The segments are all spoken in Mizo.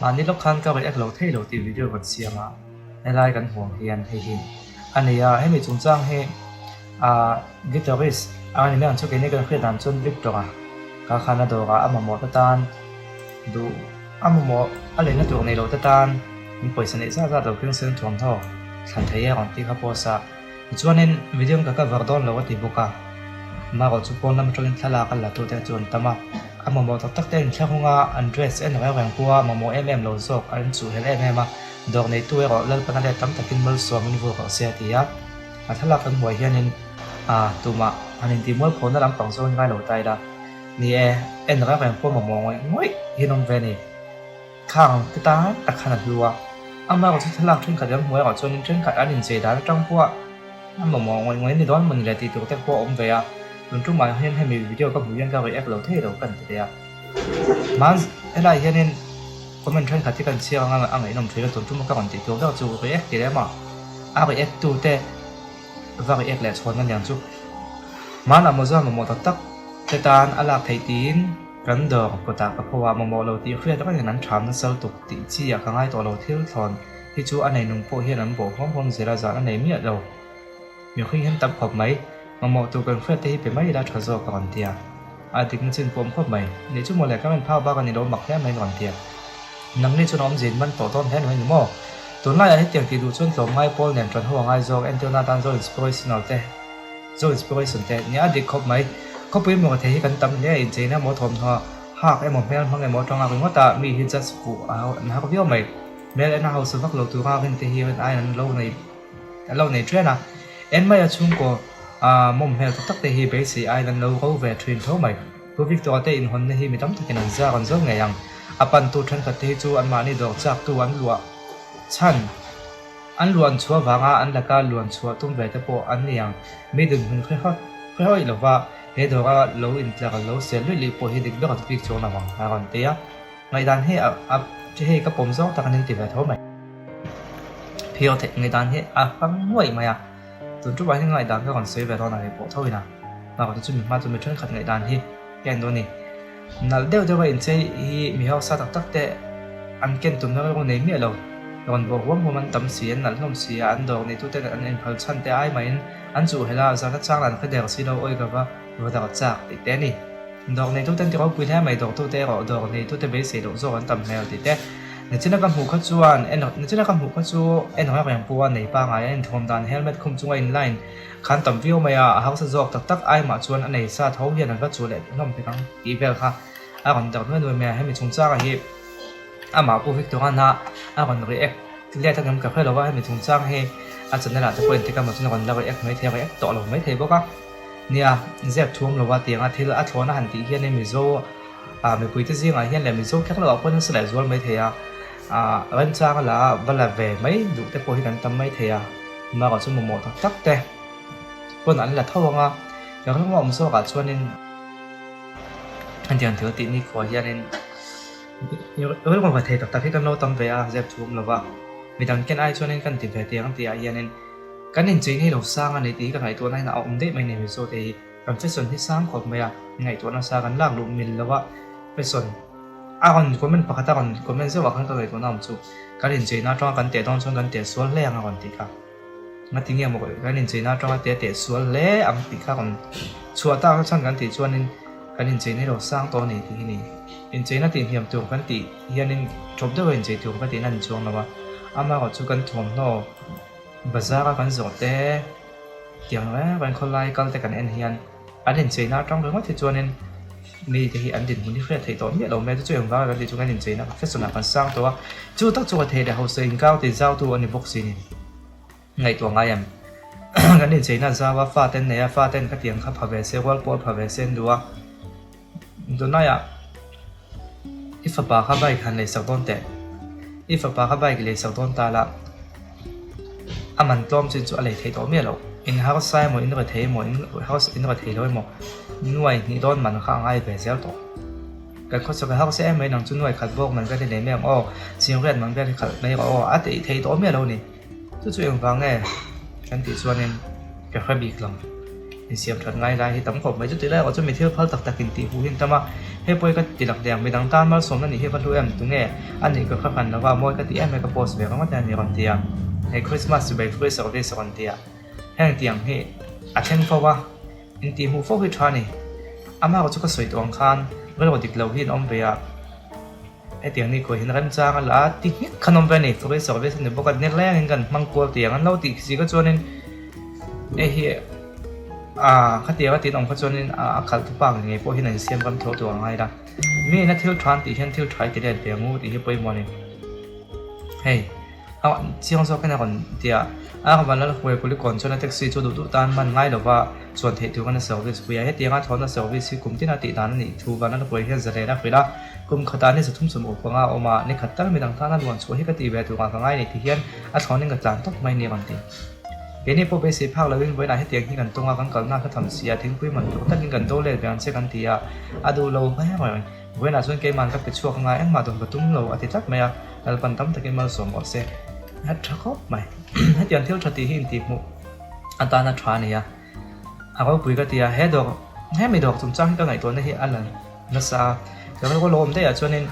Mahni lawk khan ka react lo thei lo tih video kan siam a, helai kan huam hian hei hi a ni a, hemi chungchang hi ah guitarist a ni mai ang chu keini kan hriat dan chuan Victor-a ka khan a dawrah a mamawh te tan duh a mamawh a leina tur nei lo te tan min pawisa neih zat zat lo keng sen thuamhnaw thlan thei e rawn tih kha post a. Tichuanin video ka cover dawn lo a ti bawk a, amaherawh chu pawn lam atangin thlalak a la tu te chu an tam a, a mamawh tak tak te an inthlahung a, an dress en reng reng pawh a mamawh em em lo zawk an chuhhelh em em a, dawr neitu erawh Lalpan a let tam takin malsawmin vur rawh se a ti a, a thlalak kan hmuai hianin ah tumah han intih mualphawhna lampang zawngin ngai lo ta ila, ni e, en reng reng pawh mamawh ngawih ngawih hi an awm ve a ni. Khang te tan tak khan a hlu a, amaherawh chu thlalak thenkhat kan hmuh erawh chuanin thenkhat an inchei dan atang pawh a mamawh ngawih ngawih a ni dawn mawni le tih tur te pawh a awm ve a, tun tumah hian hemi video ka hmuh hian ka react lo thei lo ka ni ti a. Hman helaiah hianin comment thenkhat hi kan chhiar anga a ngaihnawm thin a, tun tuma ka rawn tih tur ber chu react ti lem a, a react tu te va react leh chhawn aniang chu. Hmanah mawza mamawh tak tak te tan a lak theih tiin. Kan dawr kawtah ka pho a, mamawh lo tih hriat rengin an ṭham nasal tuk tih chi ah ka ngai tawh lo. Thil thlawn hi chu a nei nung pawh hian an bawh huam huam zel a, zan a nei miah lo. Mihring hian tam khawp mai, mamawh tur kan hriat te hi pe mai ila ṭha zawk a rawn ti a. A dikna chin pawh awm khawp mai. Nih chu mawle, ka rawn phak bak a ni lo mak hle mai a rawn ti a. Nangni chuan awmzia in man tawh dawn hle mai ni maw? Tunlaiah hetiang tih duh chuan tlawmngai pawl nen ṭan ho a ngai zawk, entirna atan zo inspirational te. Zo inspiration te nia dik khawp mai. Khawpui maw thei hi kan tam hle a, incheina emaw thawmhnaw hak emaw hmel hmang emaw atanga ringawt a mi hi just fuh a an har viau mai. Hmel en a hausa vak lo tura rin te hi rin aiin an lo nei an lo nei ṭhian a. En mai a chhungkaw ah mawm hmel tak tak te hi beisei aiin an lo ro ve ṭhin tho mai. Pu Victor te inhawnna hi mi tam takin an zar an zawng ngei ang. A pantu ṭhenkhat te hi chu anmahni dawr chaktu an luah chhan. An luan chhuah vanga an laka luan chhuah tum ve te pawh an ni ang. Mi dinhmun hre hawt hre hawih lova he dawra lo intlar lo sel luih luih pawh hi dik ber a bik chuang lo ang a rawn ti a. Ngaihdan hi a a hei ka pawm zawng tak an inti ve tho mai. Phir theih ngaihdan hi a hrang nuaih mai a. Tun ṭupah hian ngaihdan ka rawn sawi ve dawn a kei pawh tho ina. Mahse chu mi hma chu mi ṭhenkhat ngaihdan hi ka en dawn a ni. Nalh deuh deuh a inchei hi mi hausa tak tak te an ken tumna rilru nei miah lo. Rawn bawh huam huam an tam si, an nalh hlawm si a, an dawr neitu ten an inphal chhan te ai maiin an chuh helh a, zan atang an hre der si lo, awi ka va va dar chak tih te a ni. Dawr neitu ten ti ropui hle mai, dawrtu te erawh dawr neitu te beisei loh zawk an tam hmel tih te. Nichina ka hmuh kha chuan en nichina ka hmuh kha chu en reng reng pawh a nei pangai a inthuam dan helmet khum chunga inline Khan tam viau mai a, a hausa zawk tak tak ai mah chuan a nei sa tho hian an va chu leh hlawm pek ang tih vel kha a rawn darh nuai nuai mai a, hemi chungchangah hi amah Pu Victor-a na a rawn react let a ngem ka hre lo a, hemi chungchang hi a channel ah te pawh engtik emaw chuan a rawn la react mai thei a, react tawh lo mai thei bawk a, nia zep thuam lova tianga thil a thlawn a han tih hian in Mizo ah mipui te zingah hian leh Mizo kher loh ah pawh nasa leh zual mai thei a, ah remchang a la va la ve mai duh te pawh hi kan tam mai thei a. Bakah chu mamawh tak tak te pawn an la tho ang a, ka rilru awm zawkah chuanin hetiang thil tih nikhua hianin rilru va thei tak tak hi kan lo tam ve a, zep thu awm lova midang ken ai chuanin kan ti ve tih ang tihah hianin kan inchei nei lo sang a ni tih hi ka ngaihtuahna hian a awm daih mai a ni Mizo te hi kan fashion hi sang khawp mai a, ngaihtuahna sa kan lak luh mil lo a fashion. A rawn comment pakhat a rawn comment zeuh ah khan ka ngaihtuahna awm chu kan incheina atanga kan teh dawn chuan kan teh sual hle ang a rawn tih kha. Ngati nge maw kan incheina atanga teh teh sual hle ang tih kha rawn chhuah tak na chhan kan tih chuanin kan incheina hi lo sang tawh a ni tih hi ni. Incheina tih hniam tur kan tih hianin tawp deuh a inchei tur ka tihna a ni chuang lo a, amaherawh chu kan thuamhnaw bazar a kan zawh te tiang reng reng khawlai kal te kan en hian An incheina atang ringawt hi chuanin mite hi an dinhmun hi hriat theih tawh miah lo mai a, chu chu engvanga kan tih chu kan incheina fashion ah kan sang tawh a, chu tak chu ka thei leh hausa inkau tih zautu a ni bawk si ni. Ngaihtuah ngai em? Kan incheina zau a, fa ten nei a, fa ten khatiang kha pha ve se, rual pawl pha ve se an duh a, tunlaiah i fapa kha bike han leisak dawn teh, i fapa kha bike leisak dawn ta la, A man tlawm chin chu a lei theih tawh miah loh. In harsa emaw, in rethei emaw, in harsa in rethei lo emaw nuai hnih dawn man kha a ngai ve zel tawh. Kan khawchhak a harsa em mai nang chu nuai khat bawk man vel hi nei mai ang aw, chingriat man vel hi khalh mai rawh aw a tih theih tawh miah lo ni. Chu chu engvang nge kan tih chuanin ka hre bik lo. Insiam that ngai lai hi tam khawp mai. Chutih lai erawh chu mi thil phal tak tak in tih huh hi an tam a, hei pawh hi ka ti lak deng, midang tan malsawmna nih hi va hlu em? Tunge a nih ka hran lova mawi ka ti em mai ka post ve ringawt a ni rawn ti a, hei Christmas chibai free service a rawn ti a, heng tiang hi a thleng fo a, in tih hmuh fo hi tha a ni. Amah erawh chu ka sawi tawh ang khan rilru dik lo hi an awm ve a. Hetiang ni khawi hian remchang a la a ti nghek khan awm ve a ni. Free service a ni bawk a, nileng in kan hmang kual tih ang an lo tih si kha chuanin hei hi ah khatiang a tih an awm kha chuanin a khalh tu pa ngei pawh hian an siam ram tho tur a ngai la. Mi ina thil tha an tih hian thil tha i ti let ve ang u tih hi pawimawh a ni. Hei. A chiang zawk in a rawn ti a, a rawn lal huai Kulikawn chuan a taxi chu duh duh tan man ngai lova chuan theih tur in a service pui a, hetianga thlawhna service hi kum tina tih dan a nih thu van lal huai hian zalen a hrilh a, kum khatah ni 360 a awm a, ni khat tal midang tana luan chhuah hi ka tih ve turah ka ngai ni ti hian a thlawnin ka tlan tawp mai ni a rawn ti. Keini pawh beisei phak loin vawiinah hetiang hi kan tung a, kan kalna kha tham si a, thingpui man tur takin kan do let ve ang che kan ti a, a duh lo mai mai. Vawiinah chuan keiman ka pe chhuak anga engmah dawn ka tum lo a ti tlat mai a, Lalpan tam takin malsawm rawh se. A tha khawp mai. Hetiang thil tha tih hi intihhmuh atana tha a ni a, a ropui ka ti a, he dawr hemi dawr chungchang hi ka ngaihtuahna hi a la nasa a, ka rilru lo awm daih ah chuanin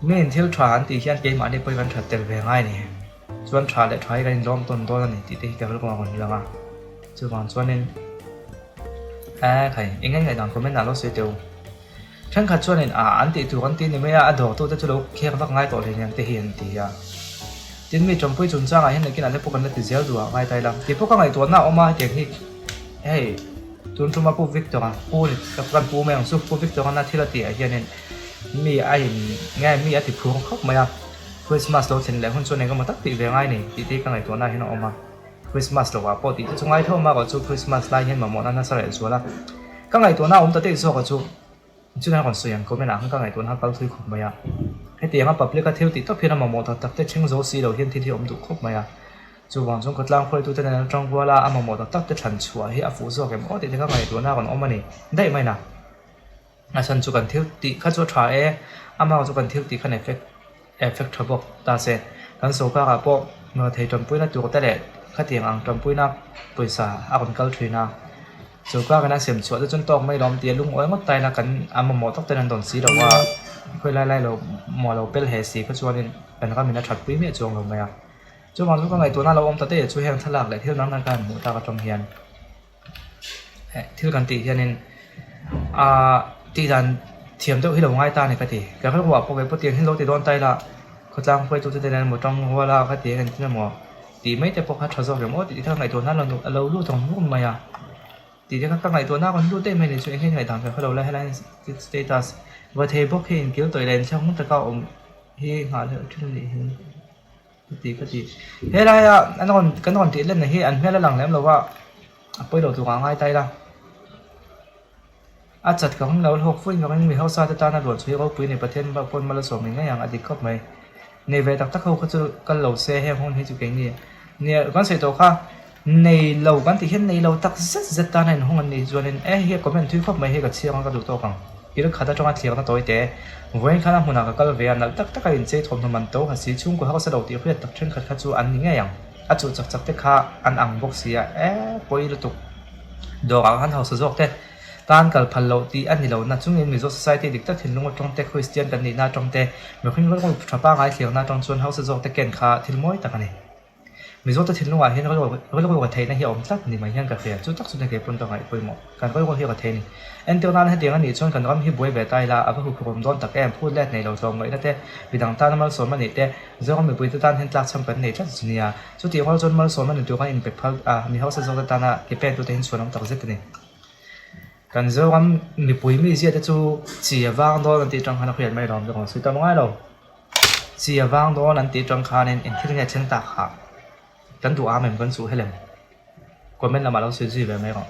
miin thil tha an tih hian keimahni pawhin kan that tel ve ngai a ni. Chuan tha leh tha hi kan inlawm tawn dawn a ni tih te hi ka rilru a rawn lang a, chuvang chuanin eh khai eng nge ngaihdan comment ah lo sawi teh u. Thenkhat chuanin a an tih tur an ti ni mai a, a dawrtute chu lo khek vak ngai tawh hle niang te hi an ti a. Tin mi tawmpui chungchangah hian nakinah te pawh kan la ti zel duh a ngai ta ila. Kei pawh ka ngaihtuahna a awm a hetiang hi hei tun tuma Pu Victor-a pu ni ka kan pu mai ang chu Pu Victor-a thil a tih ah hianin mi a in nge mi a ti phur khawp mai a, Christmas lo thlen leh hun chuan engemaw tak tih ve ngai ni tih te hi ka ngaihtuahna ah hian a awm a. Christmas lo ah pawh tih te chu ngai tho a, chu Christmas lai hian mamawhna nasa leh zual a. Ka ngaihtuahna a awm ta daih zawk a chu chulai rawn sawi ang comment ah khan ka ngaihtuahna a kal thui khawp mai a. Hetiang a public a thil tih tawp hian a mamawh tak tak te thleng zo si lo hian thil hi a awm duh khawp mai a. Chuvang chuan khawtlang hruaitute nen an tang rual a, a mamawh tak tak te thlan chhuah hi a fuh zawk em aw tih te ka ngaihtuahna a rawn awm a ni daih mai na. A chhan chu kan thil tih kha chu a tha e, amah chu kan thil tih khan effect effect tha bawk ta se. Kan sorkarah pawh thei tanpuina tur te leh khatiang ang tanpuina pawisa a rawn kal thin a, sorkarin a sem chhuah te chuan tawk mai lawm tih a lungawi ngawt ta ila kan a mamawh tawk ten an dawn si lo a, khawi lai lai lo maw lo pel he si kha chuanin kan ramin a that pui miah chuang lo mai a. Chuvang chu ka ngaihtuahna lo awm ta daih chu heng thlalak leh thil dang dang ka han hmuh tak atang hian. Thil kan tih hianin aaa tih dan thiam deuh hi lo ngai ta a ni ka ti. Ka rilruah pawh kei pawh tiang hi lo ti dawn ta ila khawtlang hruaitu te nen emaw tang rual a ka ti ang engtin emaw tih mai te pawh kha tha zawk em aw tih te kha ngaihtuahna a lo lut ang rum mai a. Tih te kha ka ngaihtuahna a rawn lut daih mai ni chu eng nge ngaihdan ka hrelo la helai status va thei bawk hi inkil tawih leh inthlak hmang taka awm hi nghah leh thin a nih hi. Ka ti ka ti. Helaia an rawn kan rawn tih lenna hi an hmel a lang lem lo a, a pawi lo tur ah ngai ta ila. A chat ka hung lo hlawk fuih ngawin mi hausa te tana rual chhui ropui ni Pathian pawn mal a sawm ngei ngei ang a dik khawp mai. Nei ve tak tak ho kha chu kal lo se heng hun hi chu keini nia kan sawi tawh kha nei lo kan tih hian nei lo tak zet zet tana inhung an nih chuanin e hei a comment thui khawp mai hei ka chhiang a ka duh tawk ang. Thil khat atanga thliakna tawi te, vawiin khan a hmunah ka kal ve a, nalh tak taka inchei thawmhnaw man to ha si, chhungkaw hausa lo tih hriat tak thenkhat kha chu an ni ngei ang. A chuh chak chak te kha an ang bawk si a, e pawi lutuk. Dawrah khan hausa zawk te tan kal phal loh tih a ni lo na chungin Mizo Society dik tak thinlung atang te, Kristian kan nihna atang te, mihring rilru tha pangai thliakna atang chuan hausa zawk te ken kha thil mawi tak a ni. Mizote thinlungah hian rilru ka theihna hi a awm tlat ni mai hian ka hria. Chu tak chu ni kei pawn ka ngaih pawimawh. Kan rilru hi ka thei a ni. Entir nan hetiang a nih chuan kan ram hi buai ve ta ila, a va huphurhawm dawn tak em? Phut let nei lo tlawmngaihna te, midang tana malsawm a nih te, Zoram mipuite tan hian tlakchham kan nei tlat chu nia. Chutih rual chuan malsawm a ni tur kan inpe phal a, mi hausa zawkte tana ke pentute hian chhuan awm tak zet a ni. Kan Zoram mipui mizia te chu chi a vang dawn an tih atang khan a hriat mai lawm zawk ang, sawi tam ngai lo. Chi a vang dawn an tih atang khanin eng thil nge thleng tak hah kan duh am em kan chuh helem comment lamah lo sawi zui ve mai rawh.